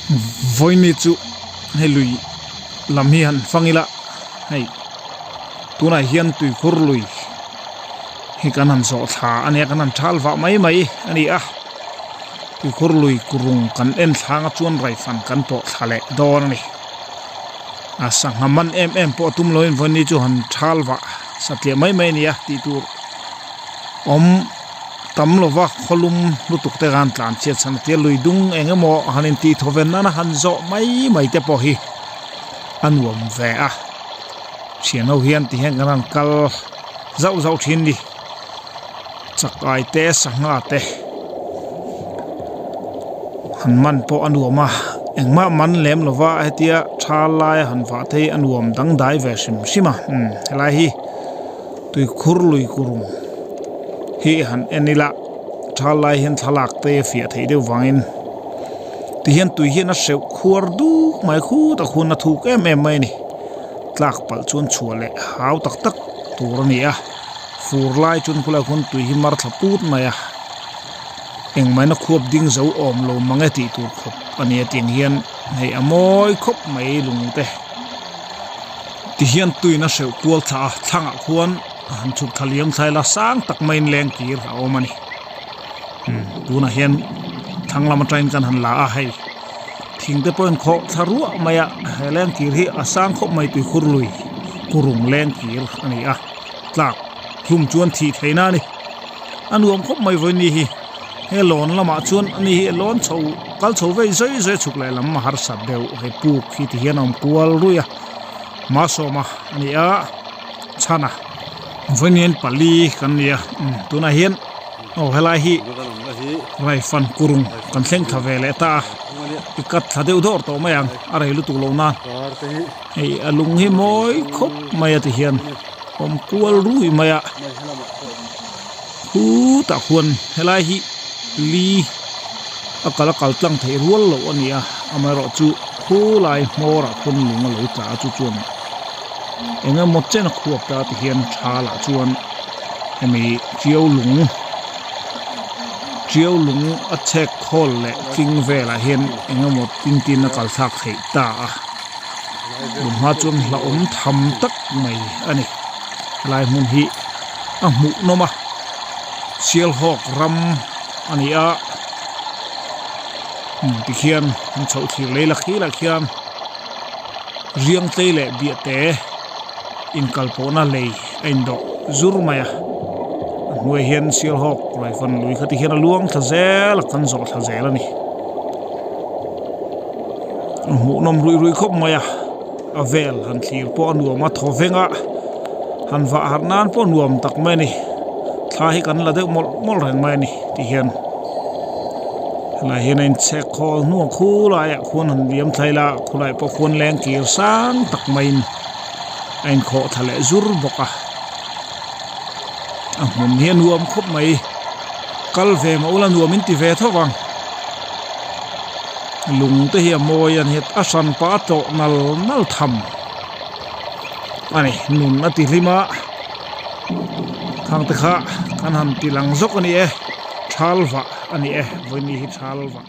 Vawini chu hei lui lam hi han fang ila hei tunah hian tuikhur lui hi kan han zawh thla a nia kan han thal vah mai mai a ni a tuikhur lui kurung kan en thlanga chuan raifan kan pawh thla leh dawn a ni a sangha man em em pawh tum loin vawini chu han thal vah satliah mai mai a ni a tih tur awm. Tam lova khawlum lutuk te khan tlan chhiat chhan a tia lui dung eng emaw han intih thaw ven nana han zawh mai mai te pawh hi a nuam ve a thian ho hian ti hian kan han kal zauh zauh thin ni chakai te sangha te han man pawh a nuam a engmah man lem lova hetia tha lai a han vah te hi a nuam dangdai ve hrim hrim a umm helai hi. Tuikhur lui kurung hi han en ila thal lai hian thlalak te a fiah theih deuh vangin tihian tui hian a hreuh khuar duk mai khut a khun a thuk em em mai a ni tlak palh chuan chhuah leh hau tak tak tur a ni a fur lai chuan khulai khuan tui hi mar thla put mai a engmahna khuap ding zo awm lo mang e tih tur khawp a ni a tiang hian hei a mawi khawp mai lung te. Tihian tuin a hreuh kual thla a thlangah khuan han chhuk thla liam thlai la sang tak maiin leng kir a awm a ni umm tunah hian thlang lam atangin kan han la a hei thing te pawhin khawh thla ruah mai a he leng kir hi a sang khawp mai tuikhur lui kurung leng kir a ni a tlak hlum chuan thih theihna a ni a nuam khawp mai vawiin hi. He lawn lamah chuan ani hi lawn chho kal chho vei zawi zawi chhuk leh lam a harsat deuh hei puk hi ti hian a awm kual ruih a Masawma a ni a chhana vawiin pali kan ni a umm tunah hian aw helai hi raifan kurung kan thleng thla ve leh ta a i cut thla deuh dawr tawh mai ang a rei lutuk loh nan hei a lung hi mawi khawp mai a ti hian awm kual ruih mai a. Khutah khuan helai hi li a kal a kal tlang theih rual loh a ni a amaherawhchu khulai hmawrah khuan lung a lo tla a chu chuan eng emaw chen a khuap ta ti hian tha lah chuan hemi tiau lung tiau lung a chhek khawl leh tling velah hian eng emaw tin tin a kal thlak theih ta a tunhma chuan hlauhawm tham tak mai a ni helai hmun hi. A hmuh nawm a Sialhawk ram a ni a tikhian an chhoh thlir lei la khilah khian riangtlei leh biahte inkal pawhna lei a indawh zur mai a a hnuaiah hian Sialhawk Raivan lui kha tikhian a luang thla zel a kan zawh thla zel a ni a hmuh nawm ruih ruih khawp mai a. A vel han thlir pawh a nuam a thaw veng a han vah harh nan pawh nuam tak mai a ni thla hi kan la deuh mawlh mawlh reng mai a ni ti hian helai hian a inchhek khawl hnuah khulaiah khuan han liam thla ila khulaiah pawh khuan leng kir sang tak maiin a inkhawh thla leh zur bawk a a hmun hi a nuam khawp mai kal ve mah ula nuam in ti ve tho vang. Lung te hi a mawi a ni a hran pah a tlawh nal nal tham a ni nun a ti hlim a khang te kha kan han ti lang zawk a ni e thal vah a ni e vawini hi thal vah.